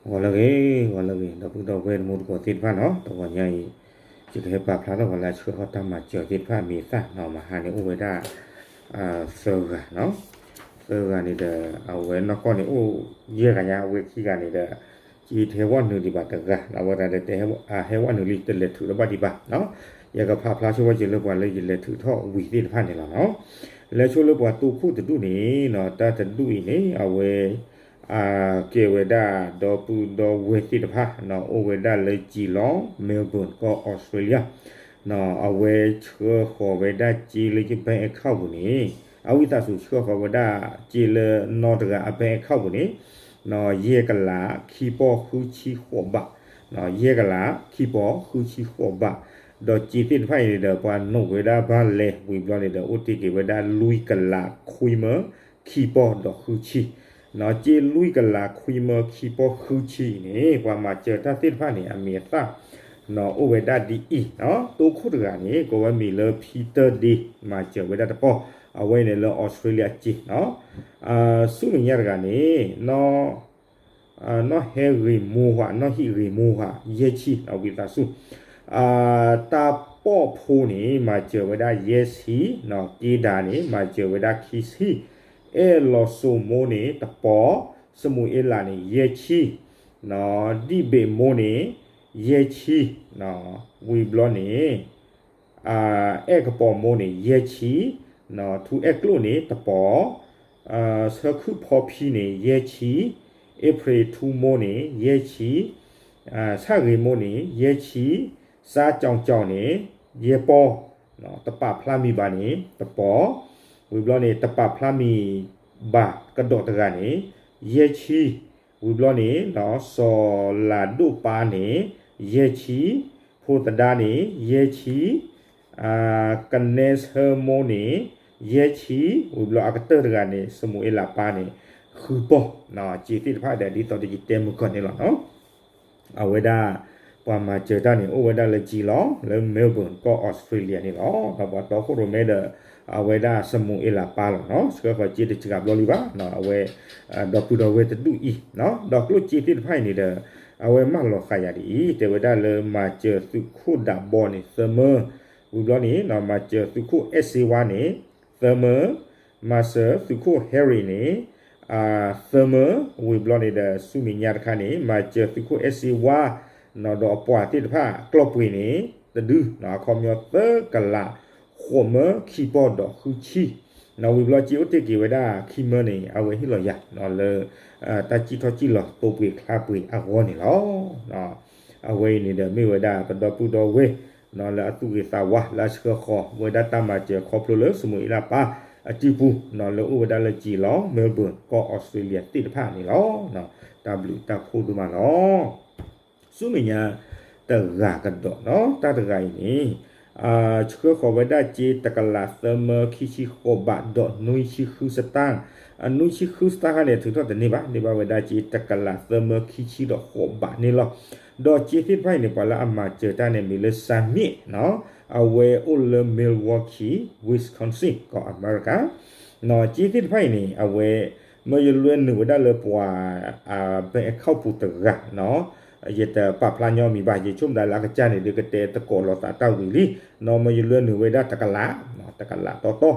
ဂီၤလၢအဂ့ၤ ဂီၤလၢအဂ့ၤ ဒီပုၢ်ဒီဝဲၢ်တံၤသကိးသ့ၣ်တဖၣ်နီၤ, တဂီၤညါအံၤ ယကဟဲပာ်ဖျါထီၣ်ပှၤလၢအဆှၢဃီၤတၢ်မၤစၢၤသ့ၣ်တဖၣ်အမံၤအသၣ်နီၤ, မဟါန့ၣ်အိၣ်ဝဲဒၣ် သၢဂၤနီၤ, သၢဂၤန့ၣ်ဒီး အဝဲနီၢ်ကီၢ်န့ၣ်အိၣ်ယဲၢ်ဂၤညါ, အဝဲခံဂၤန့ၣ်ဒီး က့ထဲဝဲနုာ်ဒံးဘၣ်တဂၤ, အဝဲဒၣ်ဒီး ဟဲဝဲနုာ်လံ တလဲၤထုးတဘၣ်ဒံးဘၣ်နီၤ, ယကဖးဖျါဆိဝဲက့ၤလၢပှၤလၢယလဲၤထုးထီၣ်ဝံၤသ့ၣ်တဖၣ်န့ၣ်လီၤနီၤ, လဲၤဆိလၢပှၤတိခိၣ်တဒူၣ်န့ၣ်နီၤ, တၢ်တဒူၣ်အံၤန့ၣ် အဝဲ ကဲဝဲဒၣ်ဒီပုၢ်ဒီဝဲၢ်သ့ၣ်တဖၣ်နီၤ, အိၣ်ဝဲဒၣ်လၢကၠံလီၤ Melbourne ကီၢ် Australia နီၤ, အဝဲဆှၢဃီၤဝဲဒၣ်က့လၢယ bank account ပူၤန့ၣ်, အဝံသးစူၤဆှၢဃီၤဝဲဒၣ်က့လၢနီတဂၤအ bank account ပူၤန့ၣ် ယဲၢ်ကလးခံပီၢ်ဃုဆံဃိးဘး, ယဲၢ်ကလးခံပီၢ်ဃုဆံဃိးဘး, ဒီးက့သ့ၣ်တဖၣ်အံၤန့ၣ်ဒီး ပှၤနိးဝဲဒၣ်ဘၣ်လဲၤဝံၤဘျီန့ၣ်ဒီး အိၣ်တ့ၢ်က့ၤဝဲဒၣ်လွံၢ်ကလးခွံမၢ ခံပီၢ်ဒီးဃုဆံ, က့လွံၢ်ကလးခွံမၢခံပီၢ်ဃုဆံအံၤန့ၣ် ပှၤမၤစၢၤတၢ်သ့ၣ်တဖၣ်န့ၣ် အမံၤအသၣ် အိၣ်ဝဲဒၣ်ဒ်အံၤနီၤ, တိခိၣ်တဂၤန့ၣ် ကိးဝဲမံၤလၢ Peter Day မၤစၢၤဝဲဒၣ်တပီၢ်, အဝဲန့ၣ်လၢ Australia ကၠံနီၤ, ဆူမဲာ်ညါတဂၤန့ၣ် နီၢ်ဟဲဂ့ၤမိၢ်ဟၣ် နီၢ်ဟံၣ်ဂ့ၤမိၢ်ဟၣ် ယဲၢ်ဆံ ဝံသးစူၤ, တၢ်ပီၢ်ဖိန့ၣ် မၤစၢၤဝဲဒၣ်ယဲၢ်ဆံ, က့ဒါန့ၣ် မၤစၢၤဝဲဒၣ်ခံဆံ, အဲၣ်လီၤစိၤမိၢ်န့ၣ်တပီၢ်, စမူၤအ့လးန့ၣ် ယဲၢ်ဆံ, ဒံၣ်ဘ့ၣ်မိၢ်န့ၣ် ယဲၢ်ဆံ, ဝံၤဘျီန့ၣ် အဲၣ်ကပီၤမိၢ်န့ၣ် ယဲၢ်ဆံ, ထူအဲၣ်ကျိၣ်န့ၣ်တပီၢ်, ဆၢခုၣ်ဖီဖံန့ၣ် ယဲၢ်ဆံ, အ့ဖြ့ထူမိၢ်န့ၣ် ယဲၢ်ဆံ, ဆၣ်ဂ့ၤမိၢ်န့ၣ် ယဲၢ်ဆံ, စါကၠီကၠီန့ၣ် ယဲၢ်ပီၢ်, တပာ်ဖျါမံၤဘၣ်န့ၣ် တပီၢ်, ဝံၤဘျီန့ၣ် တပာ်ဖျါမံၤဘၣ်ကဒီးတဂၤန့ၣ် ယဲၢ်ဆံ, ဝံၤဘျီန့ၣ် စီၤလၤဒိၣ်ပၢ်န့ၣ် ယဲၢ်ဆံ, ဖိသဒါန့ၣ် ယဲၢ်ဆံ, ကနဲဆၢမိၢ်န့ၣ် ယဲၢ်ဆံ, ဝံၤဘျီအကတၢၢ်တဂၤန့ၣ် စမူၤအ့လးပၢ်န့ၣ် ဃုပီၢ်, က့သ့ၣ်တဖၣ်ဒီး ဒ်သိးဒီးယတဲမုၢ်ကီၢ်န့ၣ်လီၤနီၤ. အဝဲဒၣ် ပှၤမၤစၢၤတၢ်န့ၣ် အိၣ်ဝဲဒၣ်လၢကၠံလီၤ လၢ Melbourne ကီၢ် Australia န့ၣ်လီၤ. ဒီးပှၤတီခိၣ်ရိၣ်မဲဒီး အဝဲဒၣ်စမူၤအ့လးပၢ်လီၤနီၤ, ဆှၢဃီၤက့တစှၤဘျီလံဘၣ်, အဝဲ ဒီပုၢ်ဒီဝဲၢ်တဒူၣ်အံၤ, ဒီးကျိၣ်စ့သ့ၣ်တဖၣ်အံၤန့ၣ်ဒီး အဝဲမၢလီၤဃာ်ယၤဒ်အံၤ, တဲဝဲဒၣ်လၢမၤစၢၤသုးခိၣ်ဒးဘီန့ၣ် သၢမၢ, ဝံၤဘျီန့ၣ် မၤစၢၤသုးခိၣ်အဲၣ်စ့ဝါန့ၣ် သၢမၢ, မၤစၢၤသုးခိၣ် Harry န့ၣ် သၢမၢ, ဝံၤဘျီန့ၣ်ဒီး ဆူမဲာ်ညါတခါန့ၣ် မၤစၢၤသုးခိၣ်အဲၣ်စ့ဝါ ဒီးအပှၤသ့ၣ်တဖၣ်ကျီၢ်ပှ့ၤန့ၣ် တဒု, အခီပညီသၢကလး ဃိးမၢခံပီၢ်ဒီးဃုဆံ, ဝံၤဘျီက့အိၣ်တ့ၢ်က့ၤဝဲဒၣ်ခံမၢန့ၣ် အဝဲဟ့ၣ်လီၤယၤလၢ တၢ်စံၣ်ထီၣ်စံၣ်လီၤသိပှ့ၤချါပှ့ၤအဂီၢ်န့ၣ်လီၤ. အဝဲအံၤန့ၣ်ဒီးမ့ၢ်ဝဲဒၣ်ပဒီပုၢ်ဒီဝဲၢ် လၢအသူၣ်ဂ့ၤသးဝါ လၢအဆှၢဃီၤဝဲဒၣ်တၢ်မၤစၢၤခီဖျိလၢစမူၤအ့လးပၢ်အစုပူၤ လၢအိၣ်ဝဲဒၣ်လၢကၠံလီၤ Melbourne ကီၢ် Australia သ့ၣ်တဖၣ်န့ၣ်လီၤ. တၢ်ဘျုးတၢ်ဖှိၣ်ဒိၣ်မးလီၤ. ဆူမဲာ်ညါတဂၤကဒီးနီၤ, တၢ်တဂၤအံၤန့ၣ် ဆှၢဃီၤဝဲဒၣ်ကၠ့တကလးသၢမၢခံဆံဃိးဘးဒီးနွံဆံဃုစတၢၢ်, အနွံဆံဃုစတၢၢ်ခါန့ၣ် ထုးထီၣ်တန့ၢ်ဘၣ်, န့ၢ်ဘၣ်ဝဲဒၣ်ကၠ့တကလးသၢမၢခံဆံဒီးဃိးဘးန့ၣ်လီၤ. ဒီးကၠ့သ့ၣ်တဖၣ်အံၤန့ၣ် ပှၤလၢအမၤစၢၤတၢ်န့ၣ် မ့ၢ်လၢ Summit နီၤ, အဝဲအိၣ်လၢ Milwaukee Wisconsin ကီၢ်အမဲရကၤ ကၠ့သ့ၣ်တဖၣ်အံၤန့ၣ် အဝဲ မၢယလွဲနုာ်ဝဲဒၣ်လၢပှၤ bank account ပူၤတဂၤနီၤ, ယတပာ်ဖျါညီမံၤဘၣ်, ယဆိကမိၣ်ဒၣ်လၢအကစၢ်န့ၣ် ဒုးကတဲသကိးလိာ်သးတၢ်ဝံၤလံ, နီၤမၢယလွဲနုာ်ဝဲဒၣ်တကလး, တကလးတီတီ,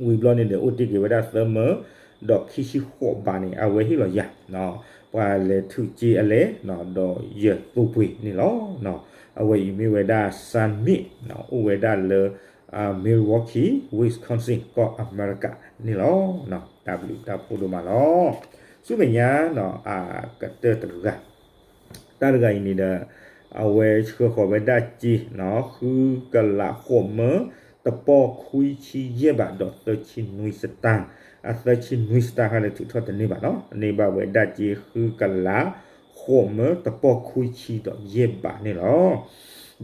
ဝံၤဘျီန့ၣ်ဒီး အိၣ်တ့ၢ်က့ၤဝဲဒၣ်သၢမၢ ဒီးခံဆံဃိးဘးန့ၣ် အဝဲဟ့ၣ်လီၤယၤ, ပှၤလဲၤထုးကၠ့အလဲၣ်, ဒီးယသိပှ့ၤန့ၣ်လီၤ. အဝဲအံၤမ့ၢ်ဝဲဒၣ် Summit အိၣ်ဝဲဒၣ်လၢ Milwaukee Wisconsin ကီၢ်အမဲရကၤန့ၣ်လီၤ. တၢ်ဘျုးတၢ်ဖှိၣ်ဒိၣ်မးလီၤ. ဆူမဲာ်ညါ အကတၢၢ်တဂၤ တၢ်တဂၤအံၤန့ၣ်ဒီး အဝဲဆှၢဃီၤဝဲဒၣ်ကၠ့ ဃုကလးဃိးမၢ တပီၢ်ခွံဆံယဲၢ်ဘးဒီးသၢဆံနွံစတၢၢ်, အသၢဆံနွံစတၢၢ်ခါန့ၣ် ထုးထီၣ်တန့ၢ်ဘၣ်နီၤ, န့ၢ်ဘၣ်ဝဲဒၣ်ကၠ့ဃုကလး ဃိးမၢတပီၢ်ခွံဆံဒီးယဲၢ်ဘးန့ၣ်လီ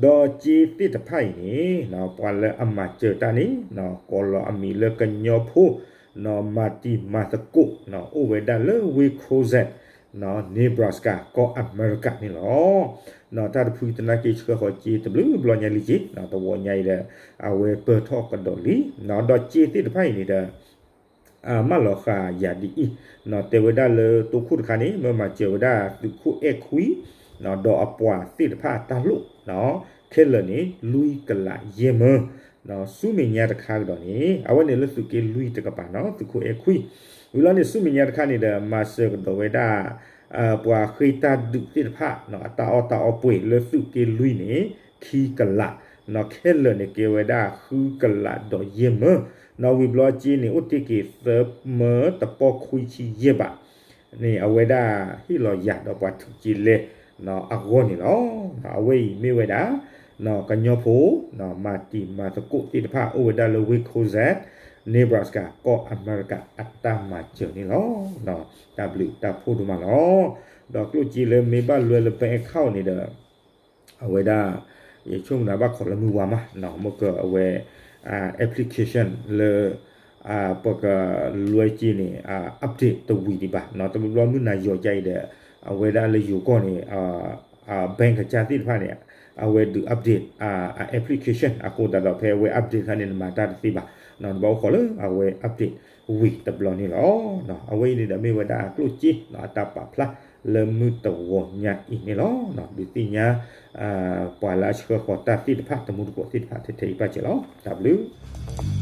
ၤ. ဒီးကၠ့သ့ၣ်တဖၣ်အံၤန့ၣ် ပှၤလၢအမၤစၢၤတၢ်န့ၣ် ကိးလီၤအမံၤလၢကညီဖိ မၤတံၤမၤသကိး အိၣ်ဝဲဒၣ်လၢ Waukegan Nebraska ကီၢ်အမဲရကၤန့ၣ်လီၤ. တၢ်တဖုသနာ်က့ ဆှၢဃီၤကၠ့တဘျုးဘျီညါလံက့ၤ တဝီညါအံၤဒီး အဝဲပၢၢ်ထီၣ်ကဒီးလံ, ဒီးကၠ့သ့ၣ်တဖၣ်အံၤန့ၣ်ဒီး မၢလီၤဃာ်ယၤဒ်အံၤ, တဲဝဲဒၣ်လၢတိခိၣ်တခါန့ၣ် မၢမၤစၢၤဝဲဒၣ်သုးခိၣ်အဲၣ်ခွံ ဒီးအပှၤသ့ၣ်တဖၣ်တၢ်လိၣ် ခဲလၢာ်န့ၣ် လွံၢ်ကလးယဲၢ်မၢ, ဆူမဲာ်ညါတခါကဒီးန့ၣ် အဝဲန့ၣ်လၢသုးက့လွံၢ်တကပၤနီၤ သုးခိၣ်အဲၣ်ခွံ, ဝံၤလီၤန့ၣ် ဆူမဲာ်ညါတခါန့ၣ်ဒီး မၤစၢၤကဒီးဝဲဒၣ် ပှၤဃ့တၢ်ဒုးသ့ၣ်တဖၣ် အတၢ်အီၣ်တၢ်အီပှ့ၤလၢသုးက့လွံၢ်န့ၣ် ခံကလး, ခဲလၢာ်န့ၣ်ကဲဝဲဒၣ်ဃုကလးဒီးယဲၢ်မၢ, ဝံၤဘျီက့န့ၣ် အိၣ်တ့ၢ်က့ၤသၢမၢတပီၢ်ခွံဆံယဲၢ်ဘး န့ၣ် အဝဲဒၣ်ဟ့ၣ်လီၤယၤဒီးပှၤထုးက့လဲအဂီၢ်န့ၣ်လီၤ. အဝဲအံၤမ့ၢ်ဝဲဒၣ် ကညီဖိ မၤတံၤမၤသကိးသ့ၣ်တဖၣ် အိၣ်ဝဲဒၣ်လၢဝ့ၢ် Kodiak Nebraska ကီၢ်အမဲရကၤအတၢ်မၤစၢၤန့ၣ်လီၤ. တၢ်ဘျုးတၢ်ဖှိၣ်ဒိၣ်မးလီၤ. ဒီးကျိၣ်စ့လၢမ့ၢ်ဘၣ်လွဲလၢ bank account န့ၣ်ဒီး အဝဲဒၣ် ယဆိကမိၣ်ဒၣ်ဘၣ်ခိးလၢမုၢ်ဝါမး မ့ၢ်ကအဝဲ application လၢ ပကလွဲက့န့ၣ် update တဝံၤဒံးဘၣ် တဘျီဘျီမုၢ်နၤယီၤကါအံၤဒီး အဝဲဒၣ်လၢယိၤကီၢ်န့ၣ် bank ကစၢ်သ့ၣ်တဖၣ်န့ၣ် အဝဲဒုး update အ application အဃိသတးဒီး ဖဲအဝဲ update ခါန့ၣ် နမၤတၢ်တသ့ဘၣ် နဘၣ်အိၣ်ခိးလၢအဝဲ update ဝံၤတဘျီန့ၣ်လီၤ. အဝဲအံၤန့ၣ်ဒီးမ့ၢ်ဝဲဒၣ်ကျိၣ်စ့ အတၢ်ပာ်ဖျါလၢမုၢ်တဂီၤညါအံၤန့ၣ်လီၤ. ဒုးသ့ၣ်ညါ ပှၤလၢအဆှၢဃီၤတၢ်သ့ၣ်တဖၣ် တမူတကိးသ့ၣ်တဖၣ်ထဲထဲအံၤဘၣ်စၢၤလီၤ. တၢ်ဘျုး